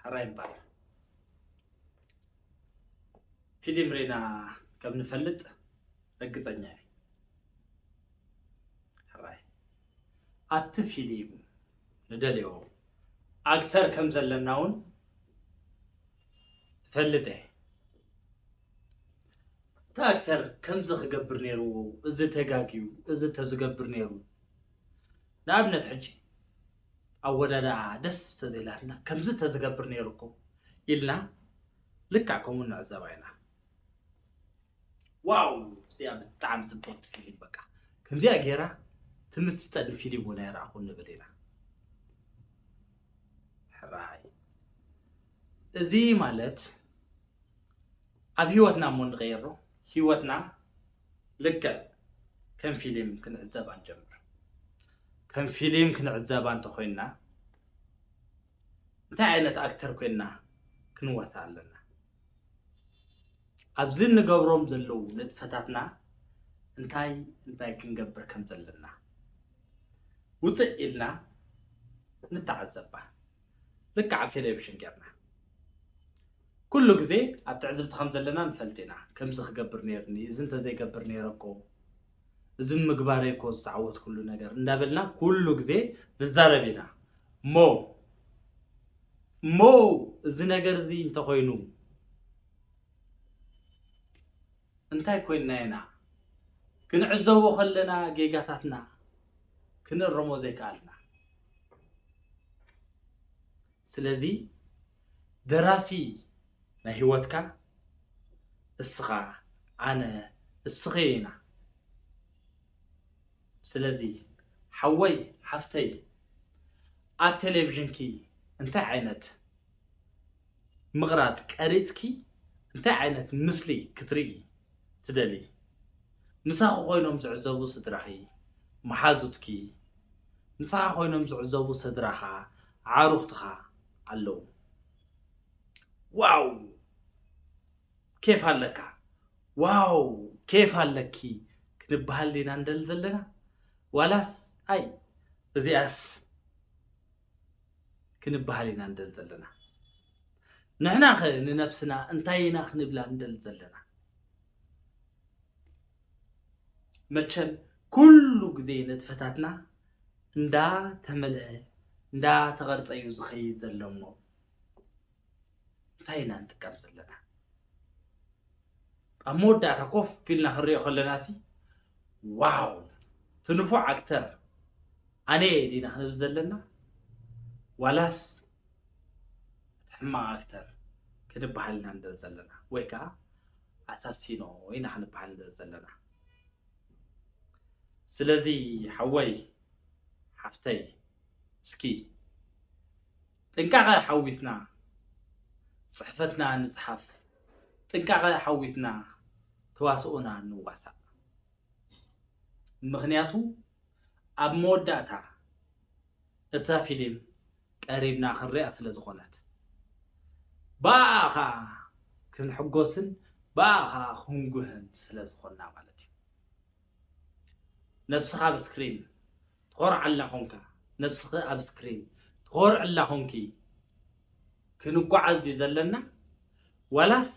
ሕራይ እምበር፣ ፊልም ሪና ከም ንፈልጥ ርግጸኛ እየ። ሕራይ፣ ኣብቲ ፊልም ንደልዮ ኣክተር ከም ዘለና እውን እፈልጥ እየ። እቲ ኣክተር ከምዚ ክገብር ነይርዎ፣ እዚ ተጋግዩ፣ እዚ ተዝገብር ነይሩ። ንኣብነት ሕጂ ኣወዳድኣ ደስ ተዘይላትና፣ ከምዚ ተዝገብር ነይሩ እኮ ኢልና ልክዕ ከምኡ ንዕዘባ ኢና። ዋው፣ እዚኣ ብጣዕሚ ጽብቕቲ ፊልም፣ በቃ ከምዚኣ ገይራ ትምስጠኒ ፊልም እውን ኣይረኣኹን ንብል ኢና። ሕራይ፣ እዚ ማለት ኣብ ህይወትና እሞ ንቐይሮ፣ ህይወትና ልክዕ ከም ፊልም ክንዕዘባ ንጀምር። ከም ፊልም ክንዕዘባ እንተኾይንና፣ እንታይ ዓይነት ኣክተር ኮይንና ክንዋሳእ ኣለና? ኣብዚ እንገብሮም ዘለዉ ንጥፈታትና እንታይ እንታይ ክንገብር ከም ዘለና ውፅእ ኢልና ንተዓዘባ። ልክዕ ኣብ ቴሌቪዥን ጌርና ኩሉ ግዜ ኣብ ትዕዝብቲ ከም ዘለና ንፈልጥ ኢና። ከምዚ ክገብር ነይርኒ፣ እዚ እንተዘይገብር ነይረ እኮ፣ እዚ ምግባረይ እኮ ዝተዓወትኩሉ ነገር እንዳበልና ኩሉ ግዜ ንዛረብ ኢና። እሞ እሞ እዚ ነገር እዚ እንተኾይኑ እንታይ ኮይንና ኢና? ክንዕዘቦ ከለና ጌጋታትና ክንእርሞ ዘይከኣልና። ስለዚ ደራሲ ናይ ህይወትካ እስኻ፣ ኣነ፣ እስኺ ኢና። ስለዚ ሓወይ፣ ሓፍተይ፣ ኣብ ቴሌቪዥንኪ እንታይ ዓይነት ምቕራጽ ቀሪጽኪ እንታይ ዓይነት ምስሊ ክትርኢ ትደልዪ? ምሳኺ ኮይኖም ዝዕዘቡ ስድራኺ፣ መሓዙትኪ፣ ምሳኻ ኮይኖም ዝዕዘቡ ስድራኻ፣ ኣዕሩኽትኻ ኣለዉ። ዋው! ኬፍ ኣለካ፣ ዋው ኬፍ ኣለኪ ክንበሃል ዲና ንደሊ ዘለና? ዋላስ ኣይ እዚኣስ ክንበሃል ኢና ንደሊ ዘለና? ንሕናኸ ንነብስና እንታይ ኢና ክንብላ ንደሊ ዘለና? መቸም ኩሉ ግዜ ንጥፈታትና እንዳተመልአ እንዳተቐርጸ እዩ ዝኸይድ ዘሎ እሞ እንታይ ኢና ንጥቀም ዘለና? ኣብ መወዳእታ ኮፍ ኢልና ክንሪኦ ከለና ሲ ዋው እቲ ንፉዕ ኣክተር ኣነ ዲና ክንብል ዘለና ዋላስ እቲ ሕማቕ ኣክተር ክንበሃል ኢና ንደሊ ዘለና ወይ ከዓ ኣሳሲኖ ኢና ክንበሃል ንደሊ ዘለና? ስለዚ ሓወይ ሓፍተይ እስኪ ጥንቃቐ ሓዊስና ጽሕፈትና ንጽሓፍ፣ ጥንቃቐ ሓዊስና ተዋስኦና ንዋሳእ። ምኽንያቱ ኣብ መወዳእታ እታ ፊልም ቀሪብና ክንሪኣ ስለ ዝኾነት ብኣኣ ኸኣ ክንሕጎስን ብኣኣ ኸኣ ክንጉህን ስለ ዝኾንና ማለት እዩ። ነብስኻ ኣብ ስክሪን ትኾርዓላ ኾንካ፣ ነብስኺ ኣብ ስክሪን ትኾርዕላ ኾንኪ ክንጓዓዝ ድዩ ዘለና ዋላስ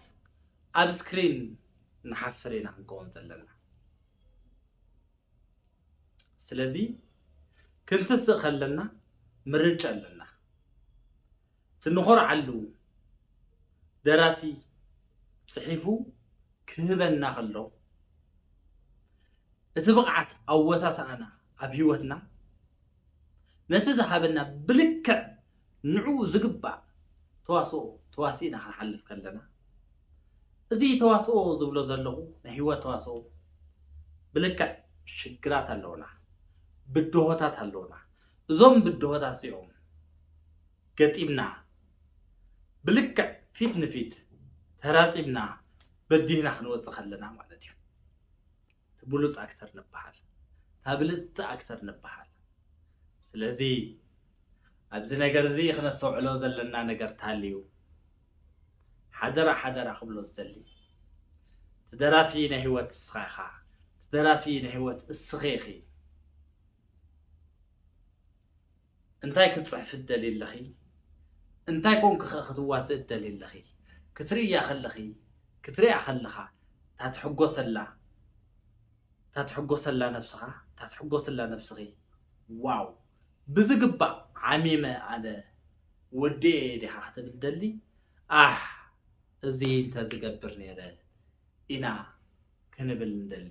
ኣብ ስክሪን ንሓፍር ኢና ክንከውን ዘለና? ስለዚ ክንትስእ ከለና ምርጫ ኣለና። እቲ ንኾርዓሉ ደራሲ ጽሒፉ ክህበና ከሎ እቲ ብቕዓት ኣወሳስኣና ኣብ ህይወትና ነቲ ዝሃበና ብልክዕ ንዕኡ ዝግባእ ተዋስኦ ተዋሲእና ክንሓልፍ ከለና እዚ ተዋስኦ ዝብሎ ዘለኹ ናይ ህይወት ተዋስኦ ብልክዕ ሽግራት ኣለውና፣ ብድሆታት ኣለውና። እዞም ብድሆታት እዚኦም ገጢምና ብልክዕ ፊት ንፊት ተራጺምና በዲህና ክንወጽእ ከለና ማለት እዩ። እቲ ብሉጽ ኣክተር ንበሃል፣ እታ ብልጽቲ ኣክተር ንበሃል። ስለዚ ኣብዚ ነገር እዚ ክነስተውዕሎ ዘለና ነገር ተሃልዩ ሓደራ ሓደራ ክብሎ ዝደሊ እቲ ደራሲ ናይ ህይወት እስኻ ኢኻ፣ እቲ ደራሲ ናይ ህይወት እስኺ ኢኺ። እንታይ ክትጽሕፊ ትደልዪ ኣለኺ? እንታይ ኮንኪ ኸ ክትዋስእ ትደልይ ኣለኺ? ክትርእያ ከለኺ፣ ክትርእያ ከለኻ፣ እታ ትሕጎሰላ፣ እታ ትሕጎሰላ ነብስኻ፣ እታ ትሕጎስላ ነብስኺ፣ ዋው፣ ብዝግባእ ዓሚመ ኣነ ወዲኤ ዲኻ ክትብል ደሊ? ኣሕ፣ እዚ እንተ ዝገብር ነይረ ኢና ክንብል ንደሊ።